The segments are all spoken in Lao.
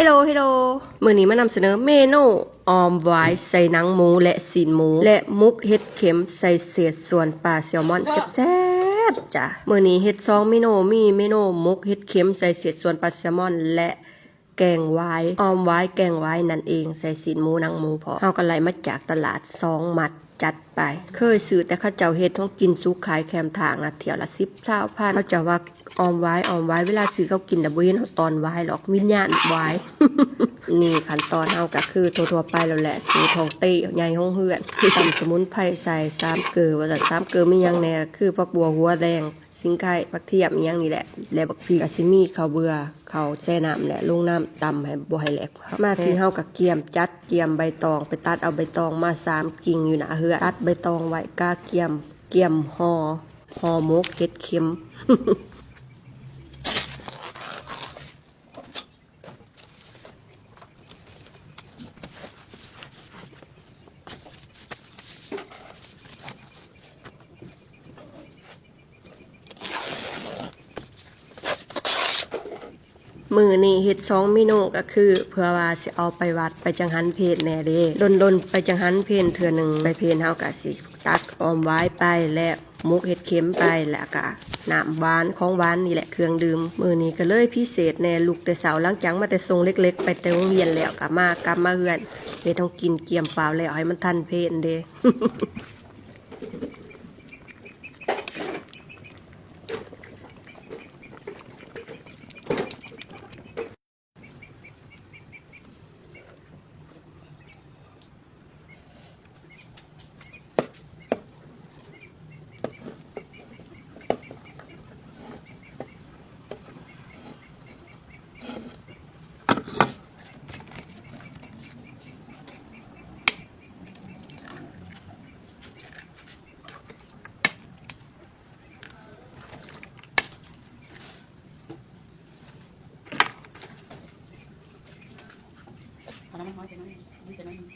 ເຮໂລ ເຮໂລ ມື້ນີ້ມານຳສະເໜີເມນູອ່ອມຫວາຍໃສ່ໜັງໝູ ແລະ ຊີ້ນໝູ ແລະ ໝົກເຫັດເຂັມໃສ່ເສດສ່ວນປາແຊວມອນ ແຊບໆ ຈ້າ. ມື້ນີ້ເຮັດສອງເມນູ ມີເມນູໝົກເຫັດເຂັມໃສ່ເສດສ່ວນປາແຊວມອນ ແລະ ແກງຫວາຍ ອ່ອມຫວາຍແກງຫວາຍນັ້ນເອງ ໃສ່ຊີ້ນໝູ ໜັງໝູພ້ອມ. ເຮົາກໍໄລ່ມາຈາກຕະຫຼາດສອງມັດ ຈັດໄປ. ເຄີຍຊື້ແຕ່ເຂົາເຈົ້າເຮັດຂອງກິນສຸກຂາຍແຄມທາງນະ ຖ້ຽວລະສິບ ຊາວພັນ. ເຂົາເຈົ້າວ່າອ່ອມຫວາຍ ອ່ອມຫວາຍ ເວລາຊື້ເຂົາກິນລະບໍ່ເຫັນເຂົາຕອນຫວາຍດອກ ວິນຍານຫວາຍ. ນີ້ຂັ້ນຕອນເຮົາກໍຄືທົ່ວໆໄປແລ້ວແຫຼະ ສູດຂອງເຕ້ໃຫຍ່ຂອງເຮືອນ. ຕຳສະໝຸນໄພໃສ່ ສາມເກີ ວ່າຊັ້ນ. ສາມເກີມີຫຍັງແດ່ ກໍຄືຜັກບົ່ວຫົວແດງ ຊິງໄຄ ຜັກທຽມ ອີ່ຫຍັງນີ້ແຫຼະ ແລະ ບັກພີກ. ກໍຊິມີເຂົ້າເບືອ ເຂົ້າແຊ່ນ້ຳ ແລະ ລົງນ້ຳ ຕຳໃຫ້ບໍ່ໃຫ້ແຫຼກ. ມາທີ່ເຮົາກໍກຽມຈັດ ກຽມໃບຕອງ ໄປຕັດເອົາໃບຕອງມາສາມກິ່ງຢູ່ໜ້າເຮືອນ ຕັດໃບຕອງໄວ້ ກະກຽມ ກຽມຫໍ່ ຫໍ່ໝົກເຫັດເຂັມ. ມື້ນີ້ເຮັດສອງເມນູ ກໍຄືເພື່ອວ່າຊິເອົາໄປວັດໄປຈັງຫັນເພນແດ່ເດ້. ດົນໆໄປຈັງຫັນເພນເທື່ອໜຶ່ງ ໄປເພນເຮົາກໍຊິຕັກອ່ອມຫວາຍໄປ ແລະ ໝົກເຫັດເຂັມໄປ ແລ້ວກະນ້ຳຫວານ ຂອງຫວານນີ້ແຫຼະ ເຄື່ອງດື່ມ. ມື້ນີ້ກໍເລີຍພິເສດແດ່ ລຸກແຕ່ເຊົ້າ ຫຼັງຈາກມາແຕ່ສົ່ງເດັກໆ ໄປແຕ່ໂຮງຮຽນແລ້ວ ກໍມາ ກັບມາເຮືອນ ເຮັດຂອງກິນກຽມຟ້າວແລ້ວ ໃຫ້ມັນທັນເພນເດ້. ເອົານ້ຳມັນຫອຍໃສ່ໜ້ອຍໜຶ່ງ ໃສ່ໜ້ອຍໜຶ່ງ.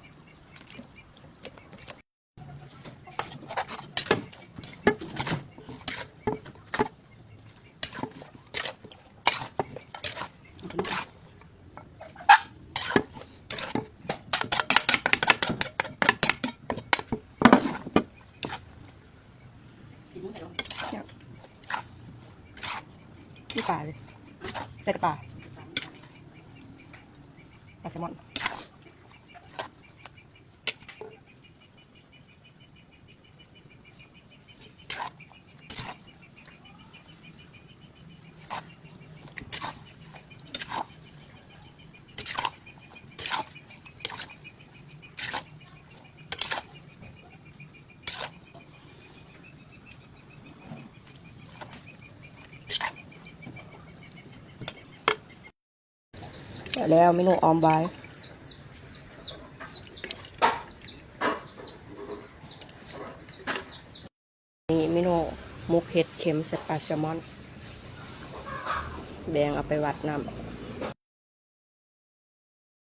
ນີ້ປາເລີຍ ໃສ່ແຕ່ປາ ປາແຊວມອນ. ແລ້ວເມນູອ່ອມຫວາຍ ນີ້ເມນູໝົກເຫັດເຂັມໃສ່ປາແຊວມອນ ແບ່ງເອົາໄປວັດນຳ.